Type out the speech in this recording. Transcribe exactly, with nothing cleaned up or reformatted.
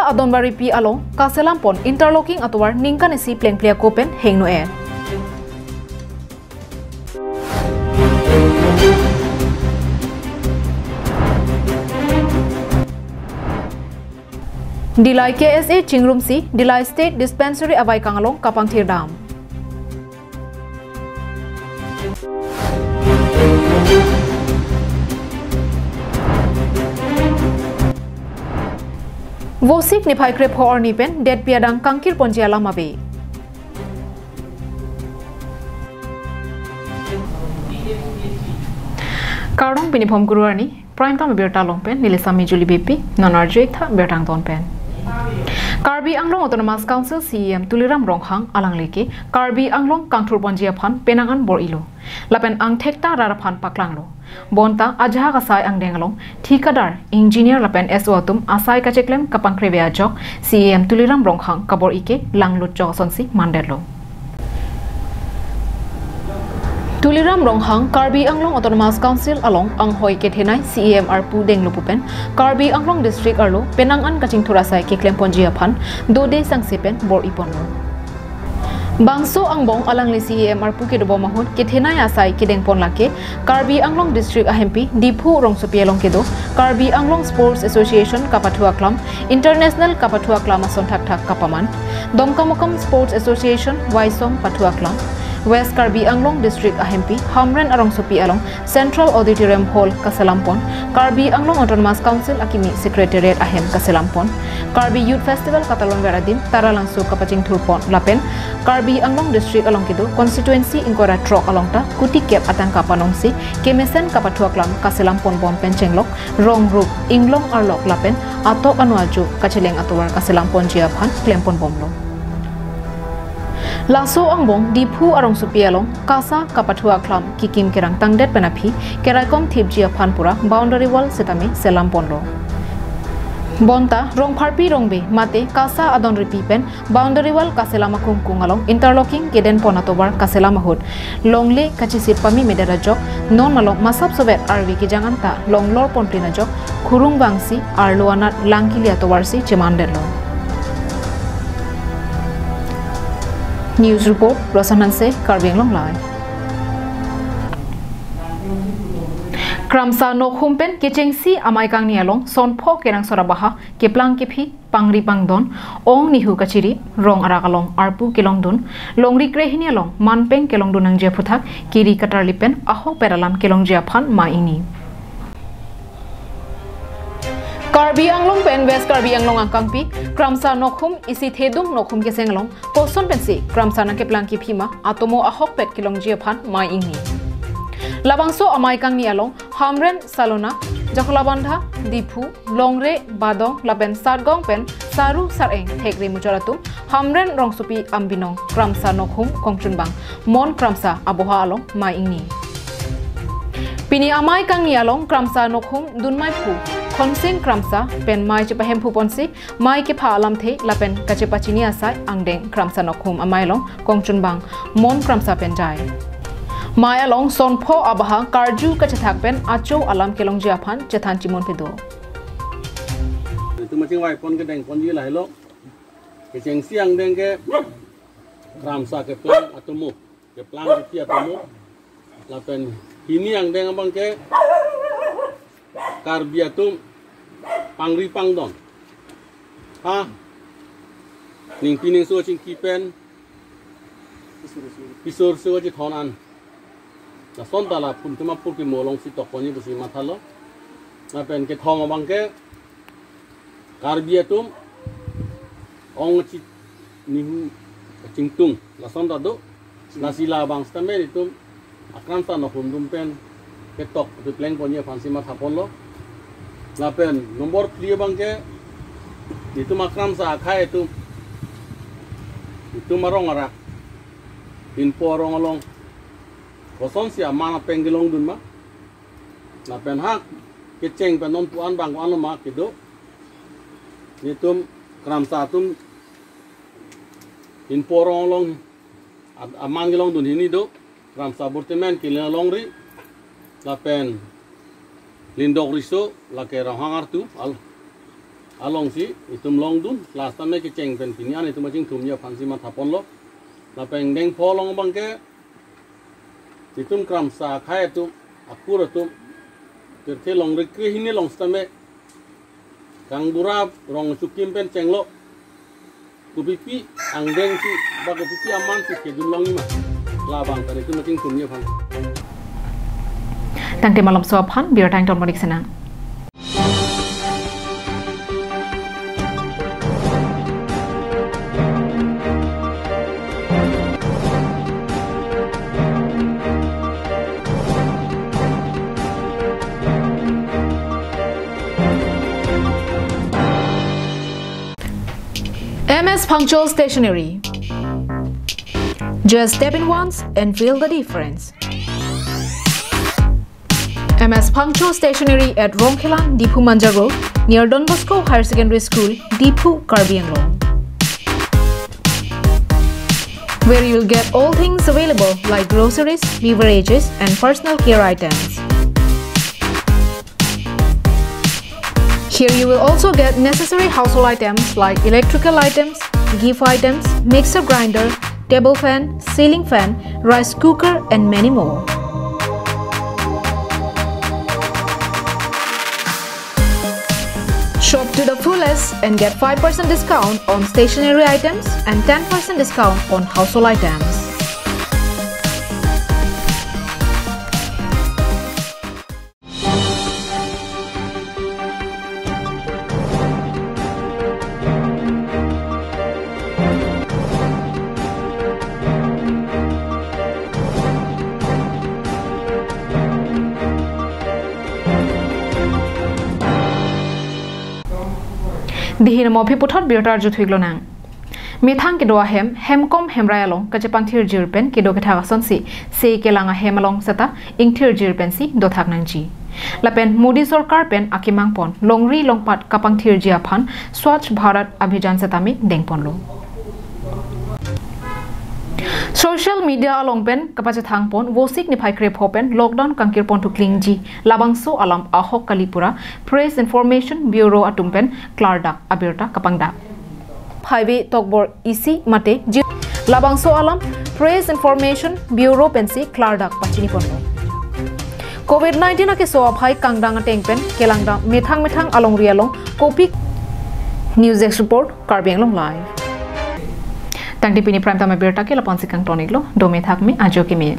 Adonbaripi along kaselam pon interlocking atovar ningkan isi plengple ako pen hingno-et. Dillai K S A chingrumsi Dillai State Dispensary avaikang along kapangthirdam. Vosik niphai krepho arni pen detpi adang kangkir ponji alam ave. Kardom, pini Phom Kuru arni, Prime Time abirta along pen neli Sami Juli Beypi, non arju-ik tha birta angton pen. Karbi Anglong Autonomous Council C E M Tuliram Ronghang alangli ke Karbi Anglong kangthur ponji aphan penang an bor-ilo. Lapen angthek ta rat aphan paklanglo. Bonta ajahak asai angdeng along thikadar, engineer lapen S O atum asai kacheklem kapangkreve ajok C E M Tuliram Ronghang kabor-i ke langlut jok asonsi mandetlo. Tuliram Ronghang Karbi Anglong Autonomous Council along anghoi kethenei C E M arpu denglo pu pen Karbi Anglong District arlo penang an kachingthur asai keklem ponji aphan dode sangse pen bor-i ponlo. Bangso angbong alangli C E M arpu kedobom ahut kethenei asai kedeng pon lake Karbi Anglong District ahempi Diphu rongsopi along kedo Karbi Anglong Sports Association kapathu aklam, International kapathu aklam ason thakthak kapaman, Dongkamukam Sports Association Waisong pathu aklam, West Karbi Anglong District ahempi Hamren arongsopi along Central Auditorium Hall kaselam pon, Karbi Anglong Autonomous Council akimi Secretariat ahem kaselam pon, Karbi Youth Festival katalonver adim Taralangso kapachingthur pon lapen Karbi Anglong District along kedo constituency ingkoi ra throk along ta kuti kep atangka panongsi kemesen kapathu aklam kaselam ponbom pen chenglok rong rup inglong arlok lapen atok anu ajo kacheleng atovar kaselam ponji aphan klem ponbomlo. Laso angbong Diphu arongsopi along KASA kapathu aklam kikim kerang tangdet pen aphi keraikom thipji aphan pura boundary wall setame selam ponlo. Bonta Rongpharpi Rongbe mate KASA adonripi pen boundary wall kaselam akungkung along interlocking keden pon atovar kaselam ahut longle kachisip pame medet ajok non malom masap sovet arve kejang anta longlor ponplin ajok khurung vangsi arlo anat langkili atovarsi chemandetlo. News report, Rosan Hanse, Karbi Anglong Live. Kramsa Nokhum pen kechengsi amei kangni along sonpho kenangsot abaha keplang kephi, pangri pangdon, ong nihu kachiri, rong arak along arpu kelongdun, longri krehini along manpeng kelongdun nangji aphuthak kiri katarli pen ahokpet alam kelongji aphan mei ingni. Karbi Anglong pen West Karbi Anglong angkangpi Kramsa Nokhum isi Thedung Nokhum keseng along koson pensi Kramsa nangkeplang kephi ma atomo ahokpet kelongji aphan mei ingni. Labangso amei kangni along Hamren, Salona, Jakhalabandha, Diphu, Longre, Badong lapen Satgaon pen Saru Sareng thekre muchot atum Hamren rongsopi ambinong Kramsa Nokhum kongchunbang Mon Kramsa aboha along mei ingni. Pini amei kangni along Kramsa Nokhum dunmeiphu Khonsing Kramsa pen mei chepahemphu ponsi mei kepha alamthe lapen kachepachini asai angdeng Kramsa Nokhum amei along kongchunbang Mon Kramsa pen jai. Mei along sonpho abaha karju kachethak pen acho alam kelongji aphan chethan chimun pedo. Itum machingvai pon kedeng ponji lahelo. Kechengsi angdeng ke Kramsa keplang atomo, keplang kephi atomo. Lapen hini angdeng abang ke Karbi atum pangri pangdon. Ha? Ningpi ningso chingki pen pisur su chithon an. Lason ta la phun tema pur kimo alongsi tok ponji pusi mathalo. Lapen kethom abang ke Karbi atum ong chi nihu chingtung lason ta do. Lasi labang stammer itum Akramsa Nokhum atum pen ketok kepleng ponji aphansi matha ponlo. Lapen nombor phli abang ke itum Akramsa akhei atum, itum arong arak, inpo arong along kosonsi aman apeng kelongdun ma. Lapen ha kecheng pen non pu-an bang ko-an lo ma kedo. Itum Kramsa atum inpo arong along ad-, aman kelongdun hini do. Kramsa burtemen kiling longri lapen Lindok Riso lake Ronghang artu al. alongsi itum longdun, last time kecheng pen pini an itum achingthumji aphansi mathaponlo. Lapen angdeng pho along abangke itum Kramsa akhei atum, akur atum, pirthe longri kre hini along sitame kangbura rong chukim pen chenglo. Kopipi angdengsi ba kopipi amansi kedun longjima, labang ta itum achingthumji aphan. Tangte malomso aphan birta ingtonmonik sinang. M S Phangcho Stationery. Just step in once and feel the difference. M S Phangcho Stationery at Rongkhelan, Diphu Manja Road, near Don Bosco Higher Secondary School, Diphu, Karbi Anglong, where you'll get all things available like groceries, beverages, and personal care items. Here you will also get necessary household items like electrical items, gift items, mixer grinder, table fan, ceiling fan, rice cooker, and many more. Shop to the fullest and get five percent discount on stationery items and ten percent discount on household items. Dihin mo aphi puthot birta arju thuiklonang. Methang kedo ahem, hemkom hemrai along kachepangthirjir pen kedo kethak asonsi, se kelang ahem along seta ingthirjir pensi dothak nangji. Lapen Modi Sorkar pen akemang pon longri longpat kapangthirji aphan Swachh Bharat Abhiyan setame dengponlo. Social media along pen kapachethang pon Vosik niphai krepho pen lockdown kangkir pon thuklingji labangso alam ahok kali pura Press Information Bureau atum pen klardak abirta kapangdak. Phaive tokbor isi mate ji labangso alam Press Information Bureau pensi klardak pachini ponlo. Covid nineteen akeso aphai kangdang ateng pen kelangdam methang methang alongri along kopi. News Desk Report, Karbi Anglong Live. Tangte pini prime time abirta ke lapu-ansi kangtoniklo, dome thakme, ajo keme.